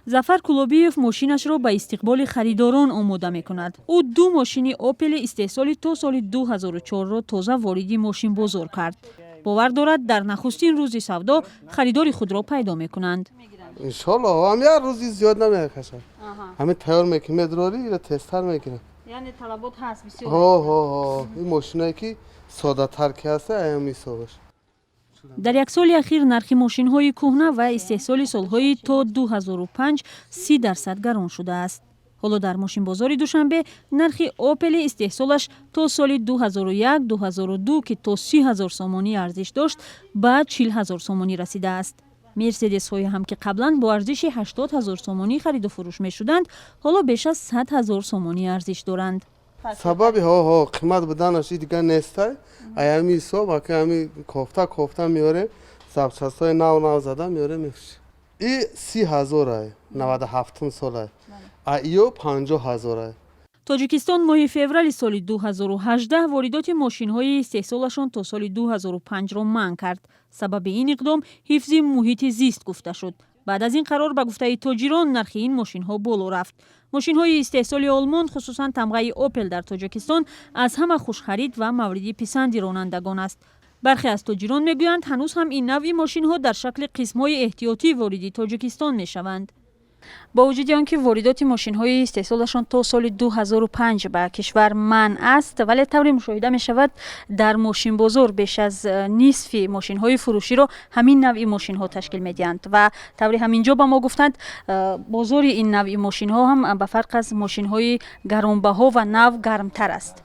Зафар Кулобиев мошинашро ба истиқболи харидорон омода мекунад. Ӯ ду мошини Опели истеҳсоли то соли 2004-ро тоза вориди мошинбозор кард. Бовар дорад, дар нахустин рӯзи савдо харидори худро пайдо мекунанд. Иншолло, ҳам як рӯзи зиёд намекашад. Ҳамин тайёр мекунем, медрори ира тезтар мекунем. Яъне талабот ҳаст бисёр? Ҳо, ин мошинае, ки соддатар ки ҳаста, аями ҳисобаш. Дар як соли ахир нархи мошинҳои кӯҳна ва истеҳсоли солҳои то 2005 30% гарон шудааст. Ҳоло дар мошинбозори Душанбе нархи Опели истеҳсолаш то соли 2001, 2002, ки то 30 ҳазор сомонӣ арзиш дошт, ба 40 ҳазор сомонӣ расидааст. Мерседесҳое ҳам, ки қаблан бо арзиши 80 ҳазор сомонӣ хариду фурӯш мешуданд, ҳоло беш аз 100 ҳазор сомонӣ арзиш доранд. Сабаби ҳо қимат буданаш и дигар нестай. Аями ҳисоб ака, ҳами кофта кофта меорем, запчастҳои нав нав зада меорем, мефурӯшем. И 30 ҳазорай, 97-ум солай, а иё 50 ҳазорай. Тоҷикистон моҳи феврали соли 2018 воридоти мошинҳои истеҳсолашон то соли 2005-ро манъ кард. Сабаби ин иқдом ҳифзи муҳити зист гуфта шуд. Баъд аз ин қарор, ба гуфтаи тоҷирон, нархи ин мошинҳо боло рафт. Мошинҳои истеҳсоли Олмон, хусусан тамғаи Опел, дар Тоҷикистон аз ҳама хушхарид ва мавриди писанди ронандагон аст. Бархе аз тоҷирон мегӯянд, ҳанӯз ҳам ин навъи мошинҳо дар шакли қисмҳои эҳтиётӣ вориди Тоҷикистон мешаванд. Бо вуҷуди он ки воридоти мошинҳои истеҳсолашон то соли 2005 ба кишвар манъ аст, вале тавре мушоҳида мешавад, дар мошинбозор беш аз нисфи мошинҳои фурӯширо ҳамин навъи мошинҳо ташкил медиҳанд. Ва тавре ҳаминҷо ба мо гуфтанд, бозори ин навъи мошинҳо ҳам ба фарқ аз мошинҳои гаронбаҳо ва нав гармтар аст.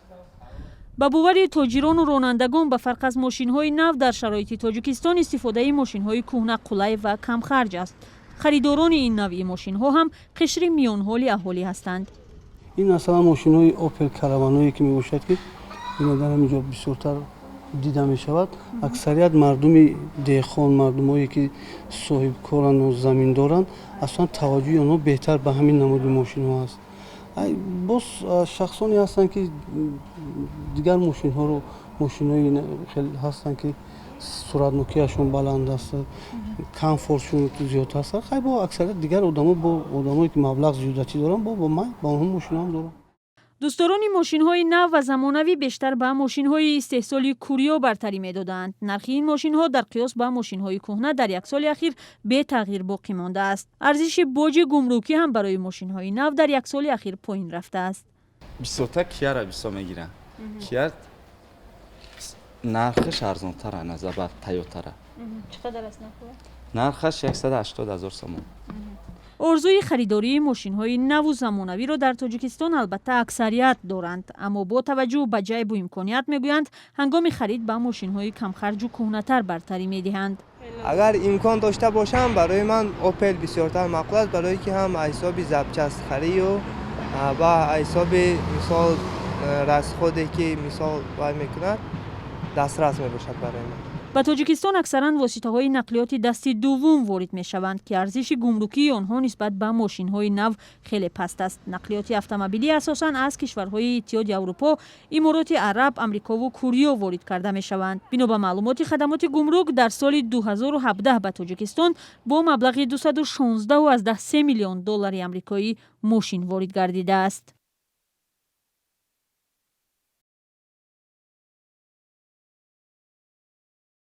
Ба бовари тоҷирону ронандагон, ба фарқ аз мошинҳои нав, дар шароити Тоҷикистон истифодаи мошинҳои кӯҳна қулай ва камхарҷ аст. Харидорони ин навъи мошинҳо ҳам қишри миёнҳоли аҳолӣ ҳастанд. Ин масалан мошинҳои Опел Караваное, ки мебошад, ки ино дар ҳамин ҷо бисёртар дида мешавад. Аксарият мардуми деҳқон, мардумое, ки соҳибкорану заминдоранд, аслан таваҷҷӯҳи онҳо беҳтар ба ҳамин намуди мошинҳо аст. Боз шахсоне ҳастанд, ки дигар мошинҳоро, мошинҳои хеле ҳастанд, ки суратнокиашон баланд аст, комфортшон зиёд аст. Хай, бо аксарият дигар одамо, бо одамое, ки маблағ зиёдатӣ доранд, бо май ба онҳо мошинаам доранд. Дӯстдорони мошинҳои нав ва замонавӣ бештар ба мошинҳои истеҳсоли Кӯриё бартарӣ медоданд. Нархи ин мошинҳо дар қиёс ба мошинҳои кӯҳна дар як соли ахир бетағйир боқӣ мондааст. Арзиши боҷи гумрукӣ ҳам барои мошинҳои нав дар як соли ахир поин рафтааст. Бисёртар Кияра бисёр мегиранд. Кия нархаш арзонтара назар ба Тойотара. Чӣ қадар аст нархо? Нархаш 180 ҳазор сомон. Орзуи харидории мошинҳои наву замонавиро дар Тоҷикистон албатта аксарият доранд, аммо бо таваҷҷӯҳ ба ҷайбу имконият, мегӯянд, ҳангоми харид ба мошинҳои камхарҷу кӯҳнатар бартарӣ медиҳанд. Агар имкон дошта бошам, барои ман Опел бисёртар маъқул аст, барое ки ҳам аз ҳисоби запчасть харию ва аз ҳисоби, мисол, расходе, ки, мисол, вай мекунад, дастрас мебошад барои ман. Ба Тоҷикистон аксаран воситаҳои нақлиёти дасти дуввум ворид мешаванд, ки арзиши гумрукии онҳо нисбат ба мошинҳои нав хеле паст аст. Нақлиёти автомобилӣ асосан аз кишварҳои Иттиҳоди Аврупо, Имороти Араб, Амрикову Кӯриё ворид карда мешаванд. Бино ба маълумоти хадамоти гумрук, дар соли 2017 ба Тоҷикистон бо маблағи 216,3 миллион доллари амрикоӣ мошин ворид гардидааст.